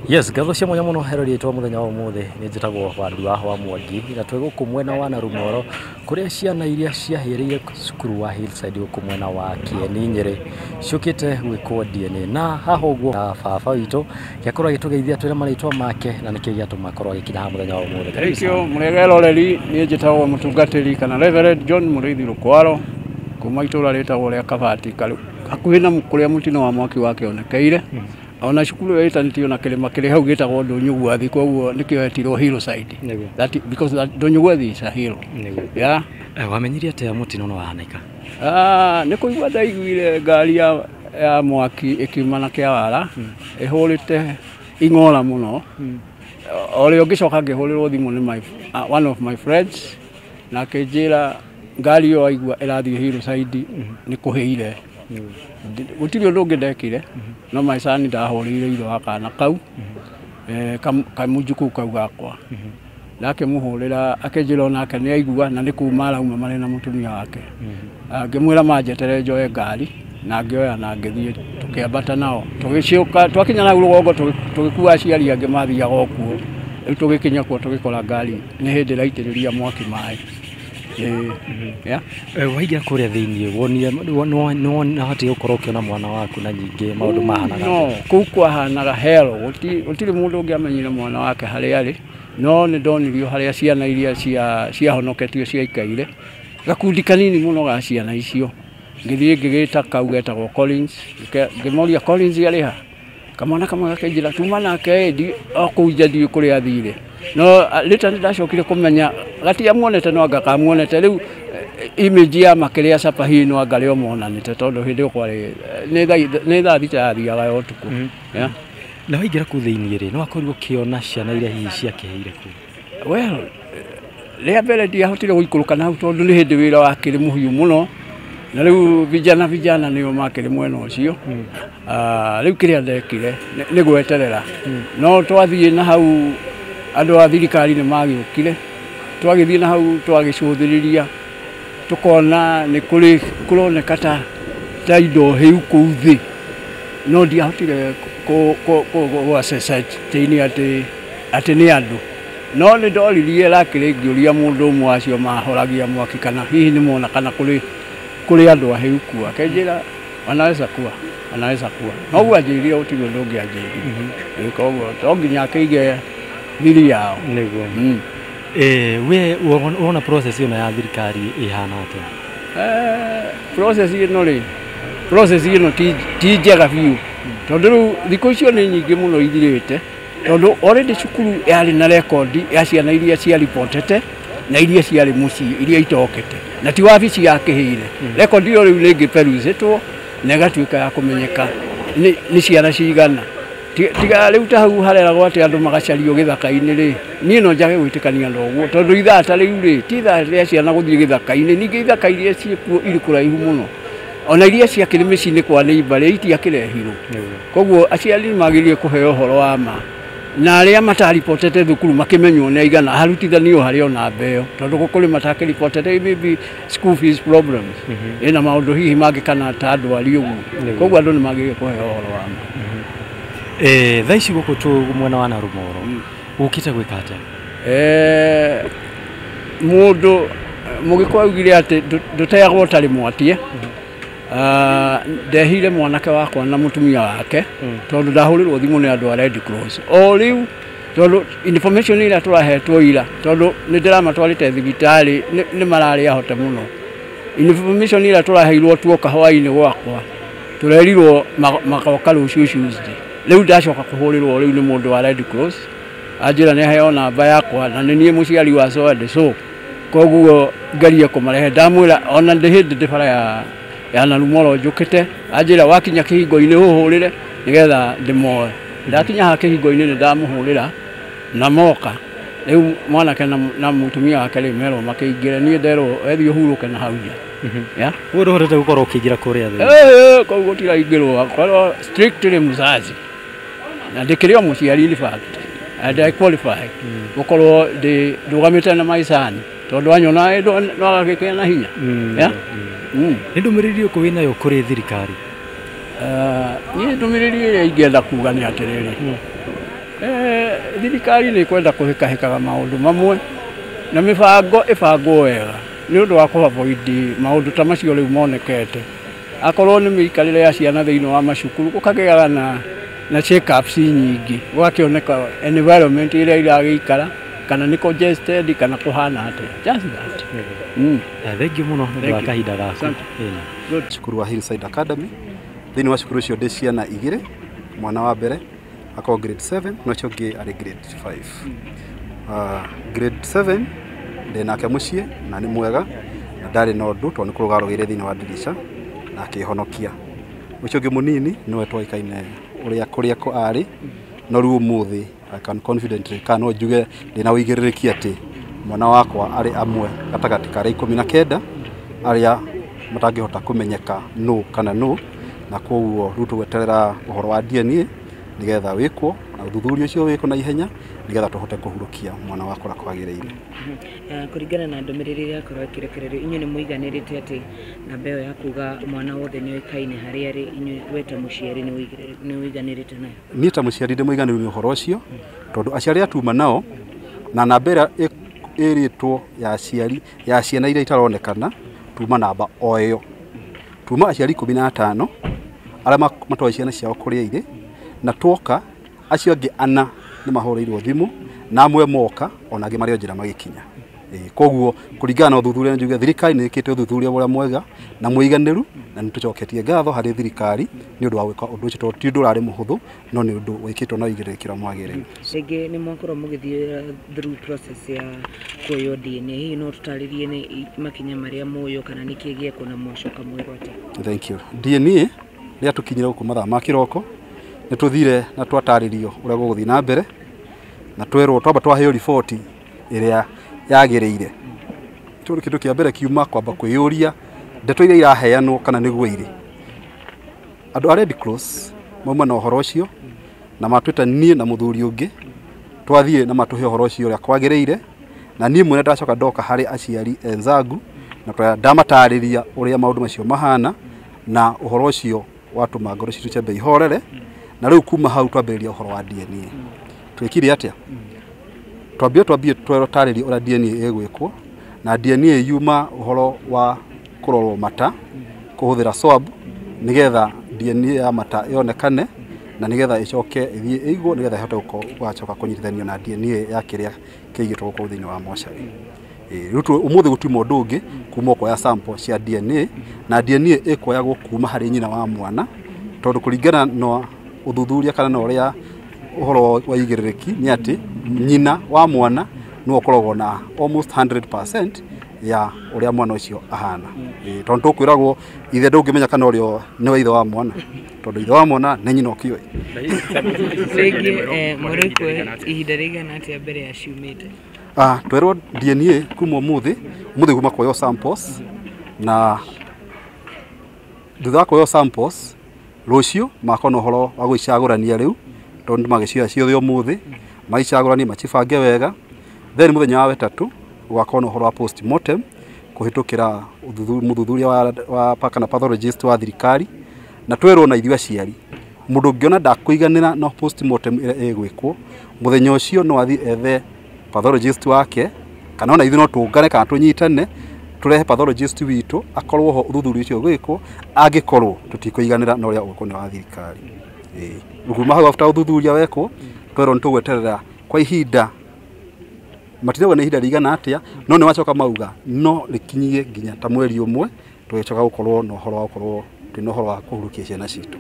Yes, ngatho cia mwanya muno herori itwa muthenya wa umuthi ni njitagwo Wandua wa Mwangi na twĩ gũkũ mwena wa Narumoro kũrĩa ciana iria ciahĩrĩire cukuru wa Hillside gũkũ mwena wa Kieni Nyĩrĩ ciũkĩte gwĩkwo DNA na haha ũguo na baba witũ gĩakorwo agĩtũgeithia twĩre marĩtwa make na nĩkĩ gĩatũma akorwo agĩkinya haha mũthenya wa ũmũthĩ. Karibu Thank you, sana. mũrĩega eroreri. Niĩ njĩtagwo mũtungatĩri kana Reverend John Mũrĩithi Rũkwaro kuma itũra rĩtagwo rĩa Kabati hakuhĩ na kũrĩa mũtino wa mwaki wakĩonekeire. Ona cukuru ĩyo ĩtanĩtio na kĩrĩma kĩrĩ hau gĩtagwo Ndũnyũ Gwathi, koguo nĩkĩo yetirwo Hillside. Nĩguo. That because that Ndũnyũ Gwathi is a hill. Nĩguo. Yeah. Wamenyire atĩa mũtino ũyũ wahanĩka? Nĩ kũigua ndaiguire ngari ya mwaki ĩkiuma na kĩawara ĩhũrĩte ing'ora mũno. O rĩo ngĩcoka ngĩhũrĩrwo thimũ nĩ one of my friends na akĩnjĩra ngari ĩyo aigua ĩrathiĩ Hillside nĩ kũhĩire. Gũtirĩ ũndũ ũngĩ ndekire no my son ndahũrĩire ithe wa kana kau kamũjukuu kau gakwa. Ndakĩmũhũrĩra akĩnjĩra onake nĩ aigua na nĩ kuma arauma marĩ na mũtumia wake. Ngĩmwĩra manjetere njoe ngari na ngĩoya na ngĩthiĩ tũkĩambata nao tũgĩcoka twakinya na hau rũgongo tũgĩkua aciari angĩ mathiaga o kuo. Rĩu tũgĩkinya kuo tũgĩkora ngari nĩ hĩndĩ ĩraitĩrĩria mwaki maĩ. Yeah. Waingĩra kũrĩa thĩiniĩ wonire nĩwahotire gũkorwo ũkĩona mwana waku na nyingĩ maũndũ mahanaga No, kũu kwahanaga hell. Gũtirĩ mũndũ ũngĩamenyire mwana wake harĩa arĩ, no nĩ ndonirio harĩa ciana iria ciahonoketio ciaikaire, gakundi kanini mũno ga ciana icio. Ngĩthiĩ ngĩgĩta kau getagwo Collins, ngĩmoria Collins arĩ ha? Kamwana kamwe gakĩnjĩra tuma nake ĩ, o kũu nja ndiũĩ kũrĩa athire. No later nĩ ndacokire kũmenya gatiamuonete no anga kamuonete. Rĩu image ya makĩrĩa capa hihi no anga rĩo monanĩte tondũ hĩndĩ ĩyo kwarĩ nĩ thaa thita yathiaga ya ũtukũ. Yeah. Na waingĩra kũu thĩiniĩ rĩ, nĩ wakorirwo ũkĩona ciana iria hihi ciakĩhĩire kũu? Well, rĩa mbere ndiahotire gũikũrũka na hau tondũ nĩ hĩndĩ wĩra wakĩrĩ mũhiũ mũno na rĩu vijana nĩo makĩrĩ mwena ũcio. Rĩu kĩrĩa ndekire nĩ gweterera. No twathiĩ na hau andũ a thirikari nĩ magĩũkire, twagĩthiĩ na hau twagĩcũthĩrĩria tũkona nĩ kũrĩ kũroneka ta indo hĩu kũu thĩ, no ndiahotire gũ-ascertain atĩ nĩ andũ. No nĩ ndoririe lakĩrĩ ngĩũria mũndũ ũmwe acio mahoragia mwaki kana hihi nĩ mona kana kũrĩ andũ ahĩu kuo. Akĩnjĩra wanaweza kuwa, wanaweza kuwa. Noguo anjĩrire gũtirĩ ũndũ ũngĩ anjĩrire. Koguo to nginya akĩige thiri yao. Nĩguo. We wona process ĩno ya thirikari ĩhana atĩa? Process ĩno rĩ, process ĩno ti njega biũ tondũ rĩu thikũ icio nĩ nyingĩ mũno ithirĩte, tondũ already cukuru yarĩ na rekondi ya ciana iria ciaribotete na iria ciarĩ mũciĩ iria itokete na ti wabici yakĩhĩire. Rekondi ĩyo rĩu rĩngĩ perusĩtwo na ĩgatuĩka ya kũmenyeka nĩ ciana cigana. Tiga rĩu ta hau hareragwo atĩ andũ magacario gĩthaka-inĩ rĩ, niĩ no njage gwĩtĩkania na ũguo tondũ ithaa ta rĩu rĩ ti ithaa rĩa ciana gũthiĩ gĩthaka-inĩ. Ningĩ ithaka iria ciĩkuo irĩ kũraihu mũno, ona iria ciakĩrĩ mĩciĩ-inĩ kwa neighbor rĩ itiakĩrehirwo. Koguo aciari nĩ magĩrĩire kũheo ũhoro wa ma na arĩa mataribotete thukuru makĩmenywo nĩ aigana harutithanio harĩ ona mbeo tondũ kũrĩ matakĩribotete maybe school fees problems ĩna maũndũ hihi mangĩ kana ta ndwari ũguo. Koguo andũ nĩ magĩrĩire kũheo ũhoro wa ma. Thaa ici gũkũ tũ mwena wa Narumoro ũkĩte gwĩka atĩa? Mũndũ mũgĩkũyũ augire atĩ ndũteagwo ũtarĩ mwatie. Ndehire mwanake wakwa na mũtumia wake tondũ ndahũrĩrwo thimũ nĩ andũ a Red Cross o rĩu, tondũ information ĩrĩa tũrahetwo ira, tondũ nĩ ndĩramatwarĩte thibitarĩ nĩ mararĩ ahote mũno. Information ĩrĩa tũraheirwo tuoka hwaĩ-inĩ gwakwa tũrerirwo magoka rũciũ Tuesday. Rĩu ndacoka kũhũrĩrwo rĩu nĩ mũndũ wa Red Cross anjĩra nĩ aheo namba yakwa na nĩ niĩ mũciari wa so and so, koguo ngerie kũmarehe. Ndamwĩra ona ndĩ hĩndĩ ndĩ bara ya Narumoro njũkĩte, anjĩra wakinya kĩhingo-inĩ ũhũrĩre nĩgetha ndĩmoe. Ndakinya haha kĩhingo-inĩ nĩ ndamũhũrĩra na moka. Rĩu mwanake na mũtumia wake rĩ merwo makĩingĩre, niĩ nderwo ethiĩ ũhurũke na hau nja. Yeah. Wewe ndũhotete gũkorwo ũkĩingĩra kũrĩa thĩinĩ? Kũu gũtiraingĩrwo, akorwo strictly mũzazi na ndĩkĩrĩ o mũciari in fact and I qualify gũkorwo ndũgamĩte na my son tondũ anyona no agagĩkĩa na hinya. Yeah? Nĩ ndũmĩrĩri ĩrĩkũ wĩnayo kũrĩ thirikari? Niĩ ndũmĩrĩri ĩrĩa ingĩenda kuga nĩ atĩrĩrĩ, Thirikari nĩ kwenda kũhĩkahĩkaga maũndũ mamwe na mĩbango ĩbangwo wega nĩ ũndũ wa kũ-avoid maũndũ ta macio rĩu monekete. Akorwo nĩ mĩikarĩre ya ciana thĩinĩ wa macukuru gũkagĩaga na check-ups nyingĩ, gũgakĩoneka environment ĩrĩa iragĩikara kana nĩ congested kana kũhana atĩa. Just that. Thengiũ mũno nĩ ũndũ wa kahinda gaku. Cukuru wa Hillside Academy, thĩinĩ wa cukuru ũcio ndĩ ciana igĩrĩ, mwana wa mbere akorwo grade 7 na ũcio ũngĩ arĩ grade 5. Grade 7 ndĩ nake mũciĩ na nĩ mwega na ndarĩ na ũndũ tondũ nĩ kũrũga arũgĩire thĩinĩ wa ndirica na akĩhonokia. Ũcio ũngĩ mũnini nĩwe twaikaine ũrĩa kũrĩa arĩ no rĩu ũmũthĩ I can confidently kana no njuge ndĩna ũigĩrĩrĩki atĩ mwana wakwa arĩ amwe gatagatĩ ka arĩa 19 arĩa matangĩhota kũmenyeka nũ kana nũ, na koguo rĩu tũgweterera ũhoro wa DNA nĩgetha wĩkwo na ũthuthuria ũcio wĩkwo na ihenya nĩgetha tũhote kũhurũkia mwana wakwa ũrĩa kwagĩrĩire. Kũringana na ndũmĩrĩri ĩrĩa yakorwo ĩkĩrekererio, inyuĩ nĩ mũiganĩrĩte atĩ namba ĩyo ya kuga mwana wothe nĩ oĩkaine harĩa arĩ, inyuĩ we ta mũciari nĩ ũiganĩrĩte nayo? Niĩ ta mũciari ndĩ mũiganĩru nĩ ũhoro ũcio tondũ aciari atuma nao na namba ĩrĩa ĩrĩtwo ya aciari ya ciana iria itaronekana tuma namba o ĩyo, tuma aciari 15 arĩa matoĩ ciana ciao kũrĩa irĩ, na twoka acio angĩ ana nĩ mahũrĩirwo thimũ na amwe moka ona angĩ marĩ o njĩra magĩkinya. Koguo kũringana na ũthuthuria njuge thirikari nĩ ĩkĩte ũthuthuria ũrĩa mwega na mũiganĩru, na nĩ tũcoketie ngatho harĩ thirikari nĩ ũndũ wa gwĩka ũndũ ũcio tondũ ti ũndũ ũrarĩ mũhũthũ no nĩ ũndũ wĩkĩtwo na ũigĩrĩrĩki ũrĩa mwagĩrĩru. Rĩngĩ nĩ mwakorwo mũgĩthiĩ through process ya kuoywo DNA, hihi no tũtarĩrie nĩ makinya marĩa muoywo kana nĩ kĩĩ gĩekwo na mwacoka mwerwo atĩa? Thank you. DNA rĩrĩa tũkinyire gũkũ mathaa ma kĩroko nĩ tũthire na twatarĩrio ũrĩa gũgũthiĩ na mbere na twerwo twamba twaheo riboti ĩrĩa yagĩrĩire. Tondũ kĩndũ kĩa mbere kiuma kwamba kwĩyũria ndeto iria iraheanwo kana nĩguo irĩ. Andũ a Red Cross mauma na ũhoro ũcio na matwĩta niĩ na mũthuri ũngĩ twathiĩ na matũhe ũhoro ũcio ũrĩa kwagĩrĩire, na niĩ mwene ndacoka ndoka harĩ aciari enzangu na ndamatarĩria ũrĩa maũndũ macio mahana, na ũhoro ũcio watũma ngoro citũ ciambe ihorere, na rĩu kuma hau twambĩrĩria ũhoro wa DNA. Twĩkire atĩa? Twambie twetarĩrie ũrĩa DNA ĩgwĩkwo, na DNA yuma ũhoro wa kũrorwo mata kũhũthĩra swab nĩgetha DNA ya mata yonekane na nĩgetha ĩcoke ĩthiĩ ĩigwo nĩgetha ĩhote gũgacoka kũnyitithanio na DNA ya kĩrĩa kĩigĩtwo gũkũ thĩinĩ wa mocarĩ. Rĩu ũmũthĩ gũtiuma ũndũ ũngĩ kuma kuoya sample cia DNA, na DNA ĩkuoyagwo kuma harĩ nyina wa mwana tondũ kũringana na ũthuthuria kana na ũrĩa ũhoro wa igĩrĩrĩki nĩ atĩ nyina wa mwana nĩwe ũkoragwo na almost 100% ya ũrĩa mwana ũcio ahana. Tondũ tũkwĩragwo ithe ndũngĩmenya kana ũrĩa nĩwe ithe wa mwana tondũ ithe wa mwana nĩ nyina ũkĩũĩ. Rĩngĩ mũrĩkwo ihinda rĩigana atĩa mbere ya ciumĩte? Twerwo DNA kuma ũmũthĩ kuma kuoywo samples, na thutha wa kuoywo samples rũciũ makorwo na ũhoro wa gũicagũrania rĩu tondũ magĩcioya ciothe ũmũthĩ maicagũranie macibange wega, then mũthenya wa wetatũ gũgakorwo na ũhoro wa postmortem kũhĩtũkĩra mũthuthuria wa kana pathologist wa thirikari, na twerwo na ithuĩ aciari mũndũ ũngĩona ndakũiganĩra na postmortem ĩrĩa ĩgwĩkwo mũthenya ũcio no athiĩ ethe pathologist wake, kana ona ithuĩ no tũngane kana tũnyitane tũrehe pathologist witũ akorwo ho ũthuthuria ũcio ũgwĩkwo angĩkorwo tũtikũiganĩra na ũrĩa ũgwĩkwo nĩ wa thirikari. Kuma hau after ũthuthuria wekwo twerwo nĩ tũgweterera kwa ihinda matirauga nĩ ihinda rĩigana atĩa, no nĩ wacoka mauga no rĩkinyie nginya ta mweri ũmwe tũgĩcoka gũkorwo na ũhoro wa gũkorwo twĩna ũhoro wa kũhurukia ciana citũ.